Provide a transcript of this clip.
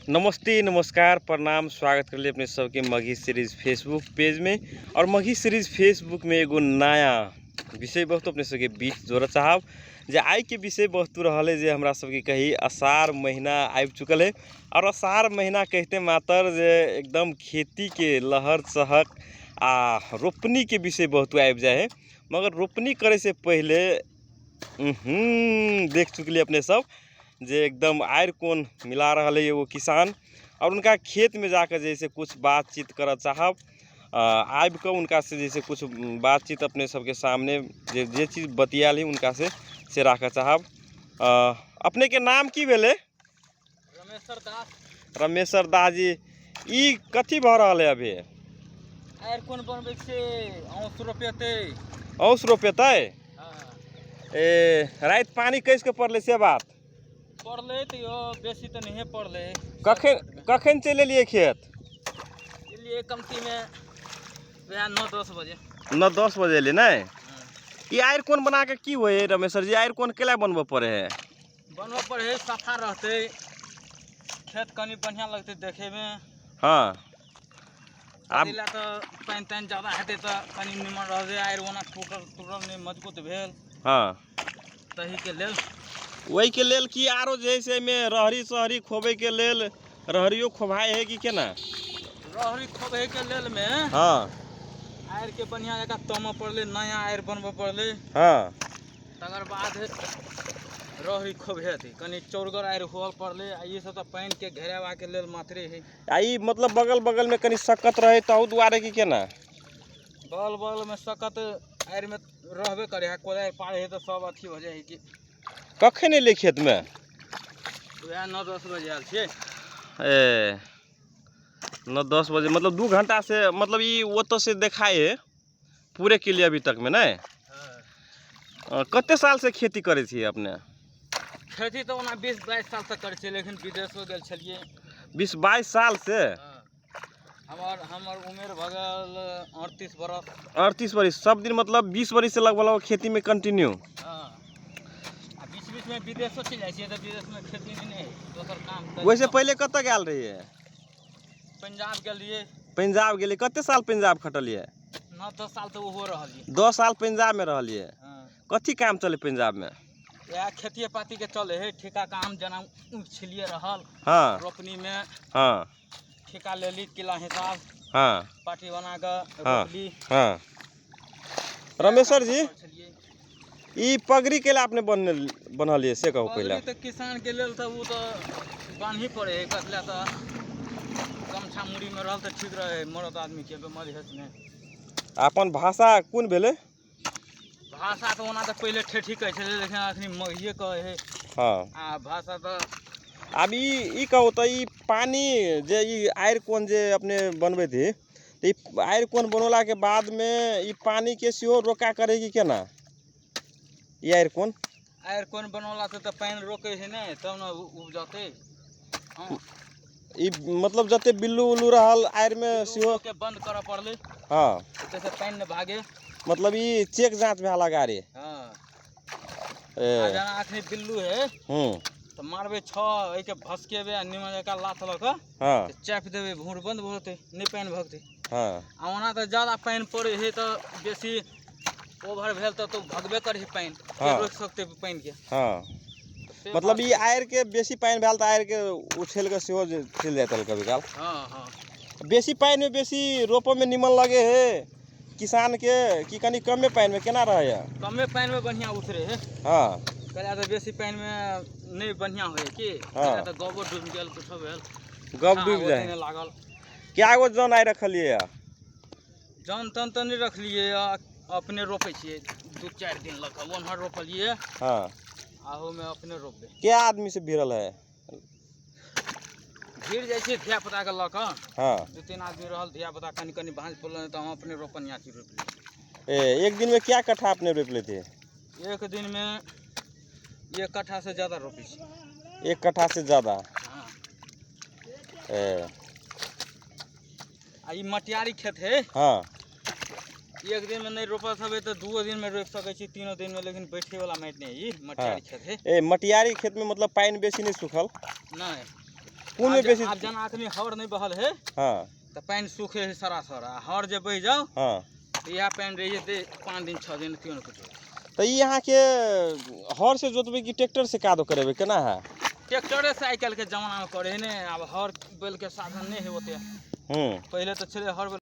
नमस्ते, नमस्कार, प्रणाम, स्वागत कर अपने सबके मगही सीरीज फेसबुक पेज में। और मगही सीरीज फेसबुक में एगो नया विषय वस्तु अपने सबके बीच जोड़ऽ चाहब जे आइ के विषय वस्तु रहल जे हमरा सबके कही अषाढ़ महीना आबि चुकल है। और अषाढ़ महीना कहते मातर जे एकदम खेती के लहर चहक आ रोपनी के विषय वस्तु आबि जाइ है। मगर रोपनी करे से पहले देख चुकलिए अपने सब जे एकदम आरि कोन मिला रहल है एगो किसान और उनका खेत में जाकर जैसे कुछ बातचीत करऽ चाहब। आबि कऽ उनका से जैसे कुछ बातचीत अपने सबके सामने जे जे चीज बतियाल ही उनका से राखऽ चाहब। अपने के नाम की भेलै? रमेश्वर दास। रमेश्वर दास जी, ई कथी भऽ रहल है अभी? आरि कोन बनबै छै, औंस रोपेतै। औंस रोपेतै? हँ। ए राति पानी कैस के पड़लै से बात? पड़लै तैयो बेसी तऽ नहिए पड़लै। कखन कखन चलि एलियै खेत? एलियै कमतीमे वएह 9-10 बजे। 9-10 बजे एलियै नहि? ई आरि कोन बना के की होइ है रमेश्वर जी? आरि कोन केला बनबऽ पड़े है? बनबऽ पड़े है, सफा रहतै खेत, कनि बढ़िआँ लगतै देखैमे। हँ। आब तऽ पानि तानि ज्यादा हेतै तऽ कनि निमन रहतै, आरि ओना टूटल टूटल नहि मजबूत भेल। हँ, तहीके लेल। ओहिके लेल की आरो जे है से एहिमे रहरी सहरी खोबैके लेल रहरियो खोभाइ है कि केना? रहरी खोबैके लेल मे हँ, आरिके बढ़िआँ जकाँ तमऽ पड़लै, नया आरि बनबऽ पड़लै। हँ, तकर बाद रहरी खोबहेतै, कनि चौड़गर आरि हुअ पड़लै। आ ई सब तऽ पानिके घेरेबाके लेल मात्रे है। आ ई मतलब बगल बगल में कनि सक्कत रहे तहु दुआरे कि केना? बगल बगल में सक्कत आरिमे रहबे करे है, कोदारि पारे है तऽ सब अथी हो जाइ है कि। कखन एलियै खेतमे? वएह 9-10 बजे आयल छियै। ए 9-10 बजे मतलब 2 घंटा से, मतलब ई ओतऽ से देखाइ है पूरे के लिए अभी तक में नहीं? कते साल से खेती करै छियै अपने? खेती तऽ ओना 20-22 साल से करै छियै, लेकिन विदेशो गेल छलियै। 20-22 साल से? हमर हमर उमेर भऽ गेल 38 बरस। 38 बरिस। सब दिन मतलब 20 बरिस से लगभग लगभग खेती में कंटिन्यू? हँ, आ बीच बीचमे विदेशो चलि जाइ छियै तऽ विदेशमे खेती नहि, दोसर काम। वैसे पहिले कतऽ गेल रहियै? पंजाब गेलियै। पंजाब गेलियै। कते साल पंजाब खटलियै? 9-10 साल तऽ ओहो रहलियै। 10 साल पंजाब में रहलियै? हँ। कथी काम चलै पंजाब में? इएह खेतिए पातीके चलै है, ठेका काम, जेना ऊख छिलिए रहल। हँ। रोपनीमे। हँ। ठेका लेली किला हिसाब। हँ। पार्टी बना कऽ हँ। रोपली। हँ, रमेश्वर जी, ई पगड़ी केला अपने बनलियै से कहू पहिले। पगड़ी तऽ किसानके लेल तऽ ओ तऽ बान्ही पड़े है, कथी तऽ गमछा मुड़ीमे रहल तऽ ठीक रहे मरद आदमीके मधेशमे। अपन भाषा कोन भेलै? भाषा तऽ ओना तऽ पहिले ठेठी कहै छलै, लेकिन अखनी मगहिए कहै है। हँ। आ भाषा तऽ आब ई कहू तऽ ई पानी जे ई आरि कोन जे अपने बनबै थी तऽ ई आरि कोन बनौलाके बादमे ई पानीके सेहो रोका करे कि केना ई आरि कोन? आरि कोन बनौलासँ तऽ पानि रोकै है नहि, तब ने उपजतै। हँ। ई मतलब जते बिल्लू उल्लू रहल आरिमे सेहो के बंद करऽ पड़लै। हँ। जैसे पानि नहि भागे। मतलब ई चेक जाँच भेल गाड़ी। हँ। ए आ जेना अखनी बिल्लू है तऽ मारबै छह, एहिके भसकेबै आ निमन जकाँ लात लऽ कऽ हँ। तऽ चापि देबै, भूर बन्द भऽ जेतै, नहि पानि भगतै। हँ। आ ओना तऽ ज्यादा पानि पड़ै है तऽ बेसी ओवर भेल तऽ भगबे करै है पानि। हँ। रोकि सकतै पानिके? हँ। से मतलब बात ई है। आरि के बेसी पानि भेल तऽ आरि के उछलि कऽ सेहो चलि जाइत रहल कभी काल। हँ हँ। बेसी पानिमे बेसी रोपऽमे निमन लगे है किसानके कि कनि कमे पानिमे केना रहैए? कमे पानिमे बढ़िआँ उतरे है। हँ। कहलियै तऽ बेसी पानिमे नहि बढ़िआँ होइ है की। हँ। कहलियै तऽ गबो डूबि गेल, कुछो भेल। गब डूबि ओते जाइ। नहि लागल। कए गो जन आइ रखलियै? जन तन तऽ नहि रखलियै, अपने रोपै छियै 2-4 दिन लऽ कऽ। ओम्हर रोपलियै। हँ। आहोमे अपने रोपबै। कए आदमी से भिड़ल है? भीड़ जाइ छियै धियापुताके लऽ कऽ। हँ। 2-3 आदमी रहल, धियापुता कनि कनि भाँज पड़ल तऽ हम अपने रोपनिया छी, रोपि लै। ए एक दिन में क्या कट्ठा अपने रोपि लेते? एक दिनमे 1 कट्ठा से ज्यादा रोपै छी। 1 कट्ठा से ज्यादा? हँ। ए आ ई मटियारी खेत है। हँ। एक दिनमे नहि रोपत हेबै तऽ 2 दिनमे रोपि सकै छी, 3 दिनमे, लेकिन बैठे वाला माटि नहि, ई मटियारी खेत है। ए मटियारी खेतमे मतलब पानि बेसी नहि सुखल? नहि। कोन में बेसी? आब जेना अखनी हर नहि बहल है। तऽ पानि सुखे है सरासर, आ हर जे बहि जाउ तऽ इएह पानि रहि जेतै 5 दिन 6 दिन, केओ ने कुछो। तऽ ई अहाँके हर से जोतबै कि ट्रैक्टर से कादो करेबै, केना है? ट्रैक्टरे से आइ काल्हिके जमानामे करे है ने, आब हर बैलके साधन नहि है ओते। पहिले तऽ छलै हर बैल।